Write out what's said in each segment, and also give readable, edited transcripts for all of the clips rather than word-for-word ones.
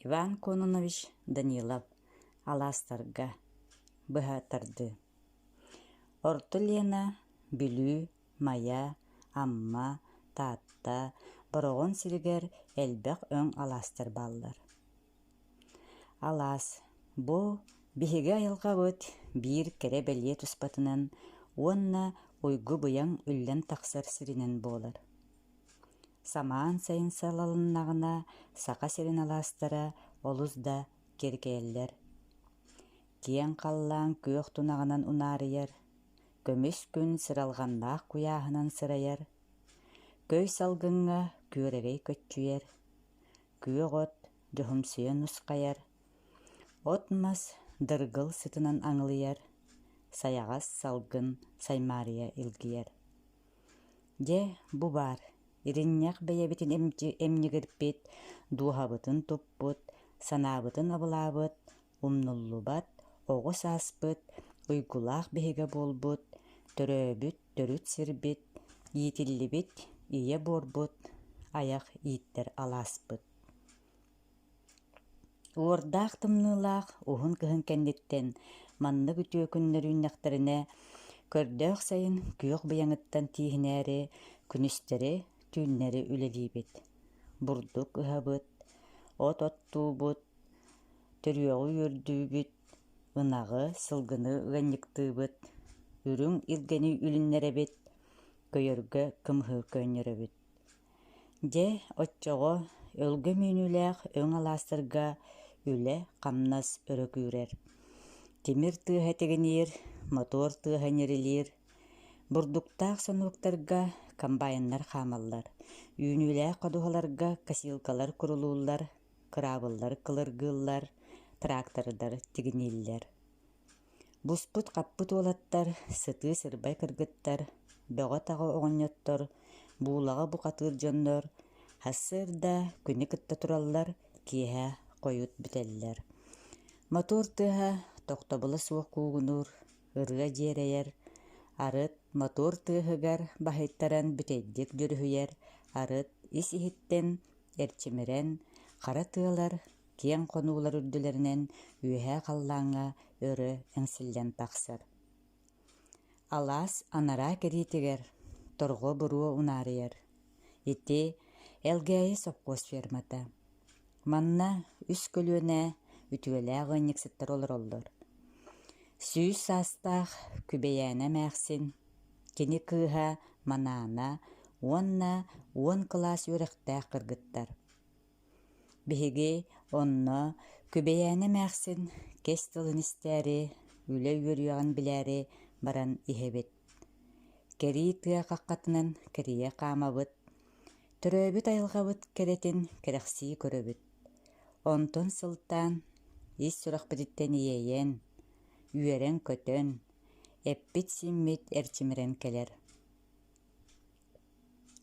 Иван Кононович Данилов алаастарга быһа тардыы. Орто Лена, Бүлүү, Майа, Амма, Таатта, Бороҕон сиригэр элбэх өҥ алаастар бааллар. Алаас бу биһиги айылҕабыт биир кэрэ-бэлиэ туспатынан уонна уйгу-быйаҥ үллэн тахсар сиринэн буолар. Самаан сайын салалыннаҕына Саха сирин алаастара олус да киэркэйэллэр. Киэҥ халлаан күөх тунаҕынан унаарыйар, көмүс күн сыралҕаннаах куйааһынан сырайар, көй салгыҥҥа күөрэгэй көччүйэр, күөх от дьоһумсуйа нусхайар, от-мас дыргыл сытынан аҥылыйар, сайаҕас салгын саймаарыйа илгийэр. Дьэ, бу баар, иринньэх бэйэбитин эмньигирпит, дууһабытын туппут, санаабытын абылаабыт, умнуллубат оҕо сааспыт уйгулаах биһигэ буолбут, төрөөбүт төрүт сирбит, иитиллибит ийэ буорбут, айах ииттэр алааспыт. Уордаах тымныылаах уһун кыһын кэнниттэн маннык үтүө күннэр үүннэхтэринэ, көрдөөх сайын күөх быйаҥыттан тииһинээри күнүстэри, түүннэри үлэлиибит. Бурдук ыһабыт, от оттуубут, төрүөҕү үөрдүүбүт, ынаҕы, сылгыны ыанньыктыыбыт, үрүҥ илгэни үлүннэрэбит, көйөргө кымыһы көөнньөрөбүт. Дьэ, оччоҕо өлгөм үүнүүлээх өҥ алаастарга үлэ-хамнас өрө күүрэр. Тимир тыаһа тигиниир, мотуор тыаһа ньирилиир, бурдуктаах сонуоктарга комбайннар хаамаллар, үүнүүлээх ходуһаларга косилкалар курулууллар, кыраабыллар кылыргыыллар, трактордар тигинииллэр. Буспут-хаппыт уолаттар, сытыы сырбай кыргыттар, бөҕө-таҕа оҕонньоттор, буулаҕа бухатыыр дьоннор сарсыарда күнү кытта тураллар, киэһэ хойут бүтэллэр. Мотуор тыаһа тохтобула суох куугунуур, ырыа дьиэрэйэр, арыт мотуор тыаһыгар баһыйтаран бүтэйдик дьүрүһүйэр, арыт ис-иһиттэн эрчимирэн, хара тыалар киэҥ хонуулар үрдүлэринэн үөһээ халлааҥҥа өрө эҥсиллэн тахсар. Алаас анараа кэриитигэр торҕо буруо унаарыйар. Ити Элгээйи сопхуос фермата. Манна үс көлүөнэ үтүөлээх ыанньыксыттар олороллор. 100 саастаах Күбэйээнэ эмээхсин, кини кыыһа Манаана уонна 10 кылаас үөрэхтээх кыргыттар. Биһиги онно Күбэйээнэ эмээхсин кэс тылын истээри, үлэ үөрүйэҕин билээри баран иһэбит. Кэрии тыа хаххатынан кэрийэ хаамабыт, төрөөбүт айылҕабыт кэрэтин кэрэхсии көрөбүт. Онтон сылтаан ис сүрэхпититтэн иэйэн, үөрэн-көтөн, эппит-сииммит эрчимирэн кэлэр.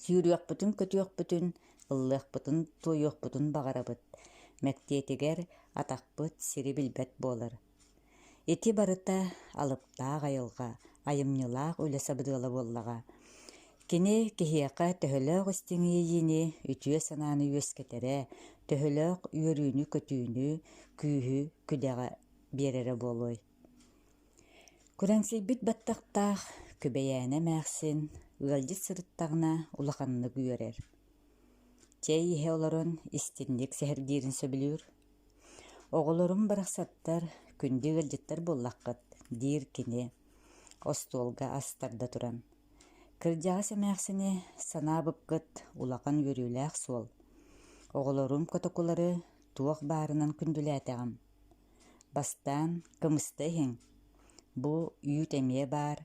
Сүүрүөхпүтүн-көтүөхпүтүн, ыллыахпытын-туойуохпутун баҕарабыт, мэктиэтигэр атахпыт сири билбэт буолар. Ити барыта алыптаах айылҕа, айымньылаах үлэ сабыдыала буоллаҕа. Кини киһиэхэ төһөлөөх истиҥ иэйиини, үтүө санааны үөскэтэрэ, төһөлөөх үөрүүнү-көтүүнү, күүһү-күдэҕи биэрэрэ буолуой? Күрэҥсийбит баттахтаах Күбэйээнэ эмээхсин ыалдьыт сырыттаҕына улаханнык үөрэр. Чэй иһэ олорон истиҥник сэһэргиирин сөбүлүүр. «Оҕолорум барахсаттар, күндү ыалдьыттар буоллаххыт» диир кини, остуолга ас тарда туран. «Кырдьаҕас эмээхсини санаабыккыт улахан үөрүүлээх суол. Оҕолорум котокулары туох баарынан күндүлээтэҕим. Бастаан кымыста иһиҥ, бу үүт эмиэ баар,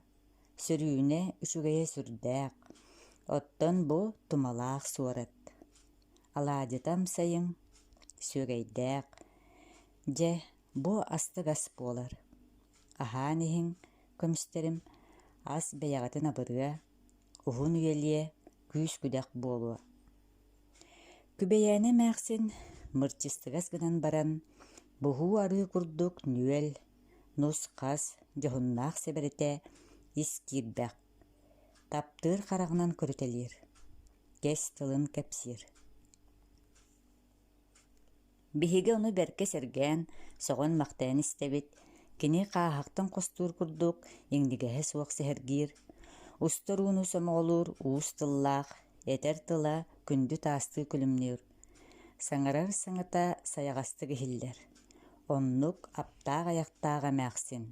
сөрүүнэ үчүгэйэ сүрдээх, оттон бу тумалаах суорат. Алаадьыта амсайыҥ, сүөгэйдээх, дьэ, бу астык ас буолар. Аһаан иһиҥ, көмүстэрим, ас бэйэҕитин абырыа, уһун үйэлиэ, күүс-күдэх буолуо. Күбэйээнэ эмээхсин мырчыстыгас гынан баран, буһуу арыы курдук нүөл, нус-хас, дьоһуннаах сэбэрэтэ ис киирбэх, таптыыр хараҕынан көрүтэлиир, кэс тылын кэпсиир. Биһиги ону бэркэ сэргээн, сөҕөн-махтайан истэбит, кини хааһахтан хостуур курдук иҥнигэһэ суох сэһэргиир, устар ууну сомоҕолуур уус тыллаах, этэр тыла күндү таастыы күлүмнүүр, саҥарар саҥата сайаҕастык иһиллэр. Оннук аптаах айахтаах эмээхсин.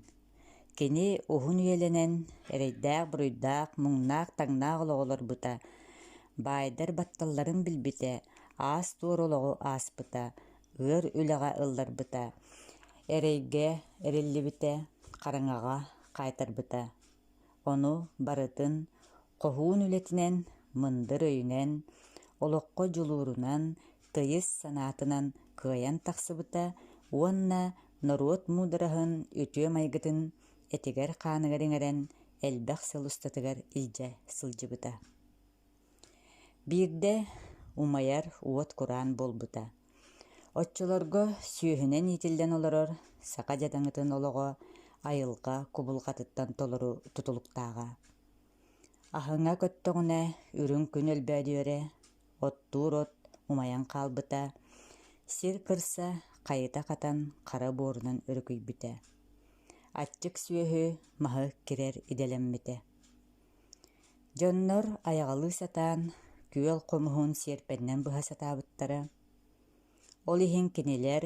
Кини уһун үйэлэнэн, эрэйдээх-буруйдаах, муҥнаах-таҥнаах олоҕу олорбута, баайдар батталларын билбитэ, аас-туор олоҕу ааспыта, ыар үлэҕэ ылларбыта, эрэйгэ эриллибитэ, хараҥаҕа хаайтарбыта. Ону барытын хоһуун үлэтинэн, мындыр өйүнэн, олоххо дьулуурунан, тыйыс санаатынан кыайан тахсыбыта уонна норуот муудараһын үтүө майгытын этигэр-хааныгар иҥэрэн элбэх сыл устатыгар илдьэ сылдьыбыта. Биирдэ умайар уот кураан буолбута. Оччолорго сүөһүнэн иитиллэн олорор саха дьадаҥытын олоҕо айылҕа кубулҕатыттан толору тутулуктааҕа. Аһыҥа көттөҕүнэ үрүҥ күн өлбөөдүйэрэ, оттуур от умайан хаалбыта, сир кырса хайыта хатан хара буорунан өрүкүйбүтэ. Аччык сүөһү маһы кирэр идэлэммитэ. Дьоннор айаҕалыы сатаан, күөл хомуһун сиэрпэннэн быһа сатаабыттара. Ол иһин кинилэр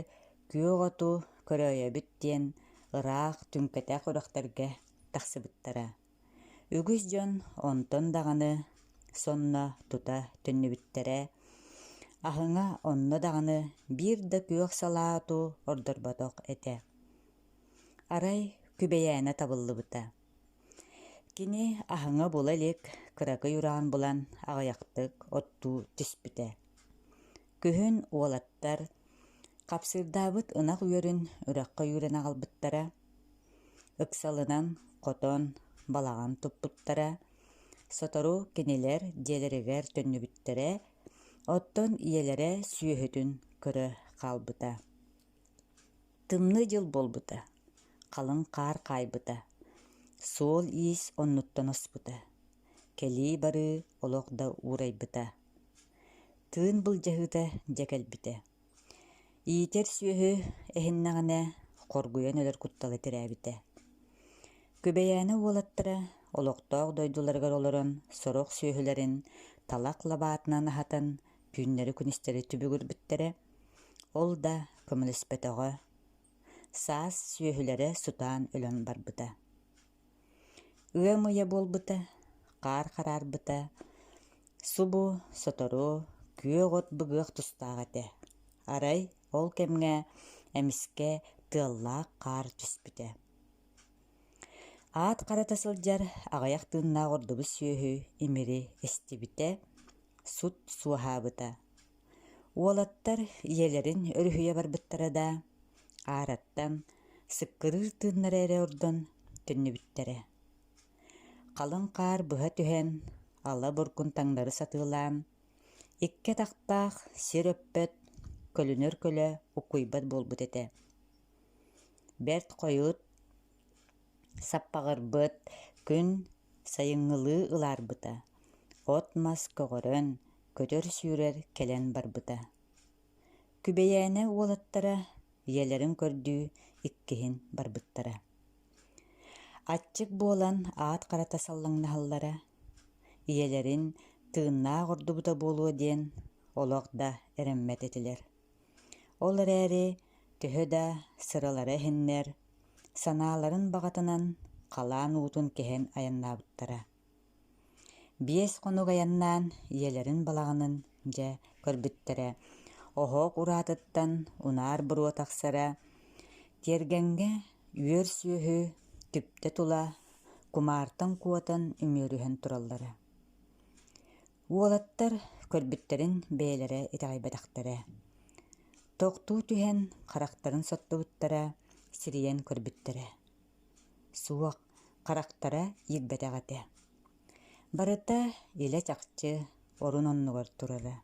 күөх оту көрөөйөбүт диэн ыраах түҥкэтэх үрэхтэргэ тахсыбыттара. Үгүс дьон онтон даҕаны сонно тута төннүбүттэрэ, аһыҥа онно даҕаны биир да күөх салаа оту ордорботох этэ. Арай Күбэйээнэ табыллыбыта. Кини аһыҥа була илик кыракый ураан булан аҕыйахтык оттуу түспүтэ. Күһүн уолаттар хапсыырдаабыт ынах үөрүн үрэххэ үүрэн аҕалбыттара, ыксалынан хотон, балаҕан туппуттара, сотору кинилэр дьиэлэригэр төннүбүттэрэ, оттон ийэлэрэ сүөһүтүн көрө хаалбыта. Тымныы дьыл буолбута, халыҥ хаар хаайбыта, суол-иис оннуттан оспута, кэлии-барыы олох да уурайбыта. Тыын былдьаһыыта дьэ кэлбитэ. Иитэр сүөһү эһиннэҕинэ, хоргуйан өлөр куттала тирээбитэ. Күбэйээнэ уолаттара олохтоох дойдуларыгар олорон сорох сүөһүлэрин талах лабаатынан аһатан түүннэри-күнүстэри түбүгүрбүттэрэ. Ол да көмөлөспөтөҕө, саас сүөһүлэрэ сутаан өлөн барбыта. Ыам ыйа буолбута, хаар хараарбыта, субу сотору күөх от быгыах тустаах этэ. Арай ол кэмҥэ эмискэ тыаллаах хаар түспүтэ. Аат харата сылдьар аҕыйах тыыннаах ордубут сүөһү имири эстибитэ, сут суоһаабыта. Уолаттар ийэлэрин өрүһүйэ барбыттара да, аараттан сыккырыыр тыыннара эрэ ордон төннүбүттэрэ. Халыҥ хаар быһа түһэн, ала буркун таҥнары сатыылаан, икки атахтаах сир өппөт, көлүнэр көлө уккуйбат буолбут этэ. Бэрт хойут Саппаҕырбыт күн сайыҥҥылыы ылаарбыта, от-мас көҕөрөн, көтөр-сүүрэр кэлэн барбыта. Күбэйээнэ уолаттара ийэлэрин көрдүү иккиһин барбыттара. Аччык буолан аат харата саллаҥнаһаллара, ийэлэрин тыыннаах ордубута буолуо диэн олох да эрэммэт этилэр. Ол эрээри төһө да сыралара эһиннэр, санааларын баҕатынан халаан уутун кэһэн айаннаабыттара. 5 хонук айаннаан ийэлэрин балаҕанын дьэ көрбүттэрэ, оһох ураатыттан унаар буруо тахсара, тиэргэҥҥэ үөр сүөһү түптэ тула кумаартан куотан үмүөрүһэн тураллара. Уолаттар көрбүттэрин бэйэлэрэ итэҕэйбэтэхтэрэ. Тохтуу түһэн харахтарын соттубуттара, сирийэн көрбүттэрэ. Суох, харахтара иирбэтэх этэ. Барыта илэ-чахчы орун-оннугар турара.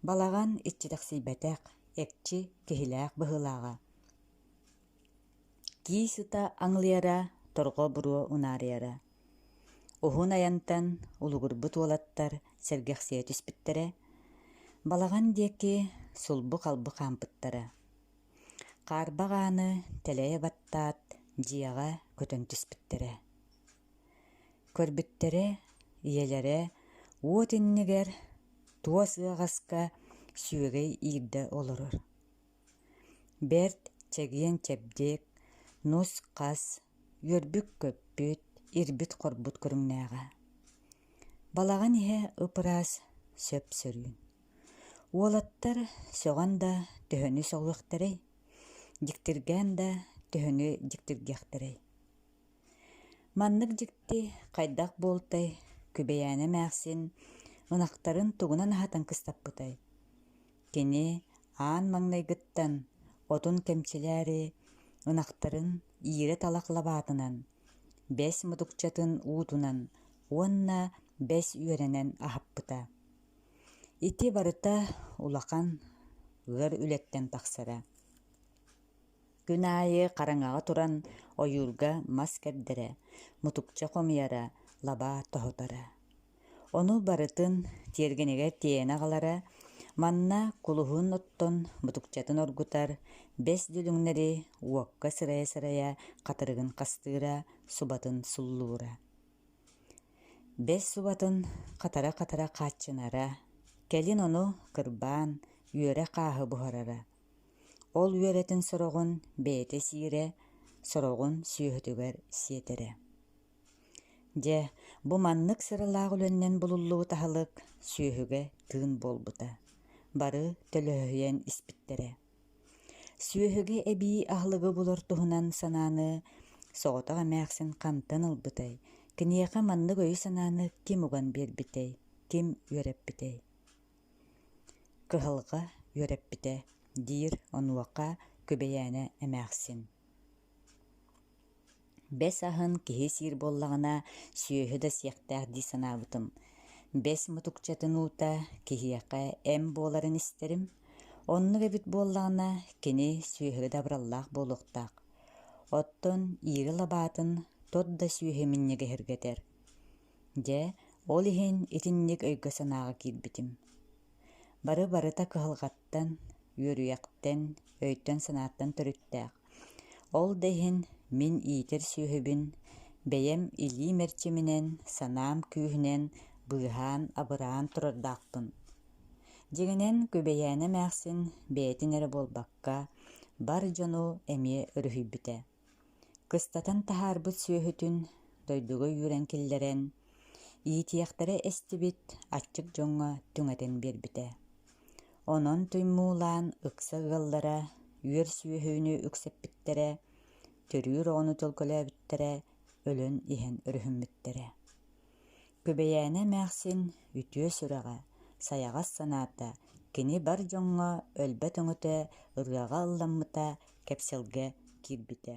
Балаҕан иччитэхсийбэтэх, экчи киһилээх быһыылааҕа. Кии сыта аҥылыйара, торҕо буруо унаарыйара. Уһун айантан улугурбут уолаттар сэргэхсийэ түспүттэрэ. Балаҕан диэки сулбу-халбы хаампыттара. Хаарбах ааны тэлэйэ баттаат, дьиэҕэ көтөн түспүттэрэ. Көрбүттэрэ, ийэлэрэ уот иннигэр туос ыаҕаска сүөгэй иирдэ олорор. Бэрт чэгиэн-чэбдик, нус-хас, үөрбүт-көппүт, ирбит-хорбут көрүҥнээҕэ. Балаҕан иһэ ып-ыраас, сөп-сөрүүн. Уолаттар сөҕөн да төһөнү сөҕүөхтэрэй, дьиктиргээн да төһөнү дьиктиргиэхтэрэй. Маннык дьикти хайдах буолтай, Күбэйээнэ эмээхсин ынахтарын тугунан аһатан кыстаппытай? Кини аан маҥнайгыттан отун кэмчилээри ынахтарын иирэ талах лабаатынан, бэс мутукчатын уутунан уонна бэс үөрэнэн аһаппыта. Ити барыта улахан ыар үлэттэн тахсара. Күн аайы хараҥаҕа туран ойуурга мас кэрдэрэ, мутукча хомуйара, лабаа тоһутара. Ону барытын тиэргэнигэр тиэйэн аҕалара, манна кулуһун оттон мутукчатын оргутар, бэс дүлүҥнэри уокка сырайа-сырайа хатырыгын хастыыра, субатын суллуура. Бэс субатын хатара-хатара хааччынара, кэлин ону кырбаан, үөрэ хааһы буһарара. Ол үөрэтин сороҕун бэйэтэ сиирэ, сороҕун сүөһүтүгэр сиэтэрэ. Дьэ, бу маннык сыралаах үлэннэн булуллубут аһылык сүөһүгэ тыын буолбута. Бары төлөһүйэн испиттэрэ. Сүөһүгэ эбии аһылыгы булар туһунан санааны соҕотох эмээхсин хантан ылбытай, киниэхэ маннык өйү-санааны ким уган биэрбитэй, ким үөрэппитэй? Кыһалҕа үөрэппитэ, диир онуоха Күбэйээнэ эмээхсин. Бэс аһын киһи сиир буоллаҕына, сүөһү да сиэхтээх дии санаабытым. Бэс мутукчатын уута киһиэхэ эм буоларын истэрим. Оннук эбит буоллаҕына, кини сүөһүгэ да абыраллаах буолуохтаах. Оттон иирэ лабаатын тот да сүөһү минньигэһиргэтэр. Дьэ, ол иһин итинник өйгө-санааҕа киирбитим. Бары барыта кыһалҕаттан, үөрүйэхтэн, өйтөн-санааттан төрүттээх. Ол да иһин мин иитэр сүөһүбүн бэйэм илиим эрчиминэн, санаам күүһүнэн быыһаан-абыраан турардаахпын. Дьиҥинэн, Күбэйээнэ эмээхсин бэйэтин эрэ буолбакка, бар дьону эмиэ өрүһүйбүтэ. Кыстатан таһаарбыт сүөһүтүн дойдуга үүрэн киллэрэн, иитиэхтэрэ эстибит аччык дьоҥҥо түҥэтэн биэрбитэ. Онон туймуулаан ыкса ыаллара үөр сүөһүнү үксэппиттэрэ, төрүүр оҕону төлкөлөөбүттэрэ, өлөн иһэн өрүһүммүттэрэ. Күбэйээнэ эмээхсин үтүө сүрэҕэ, сайаҕас санаата кини бар дьоҥҥо өлбөт өҥөтө ырыаҕа ылламмыта, кэпсэлгэ киирбитэ.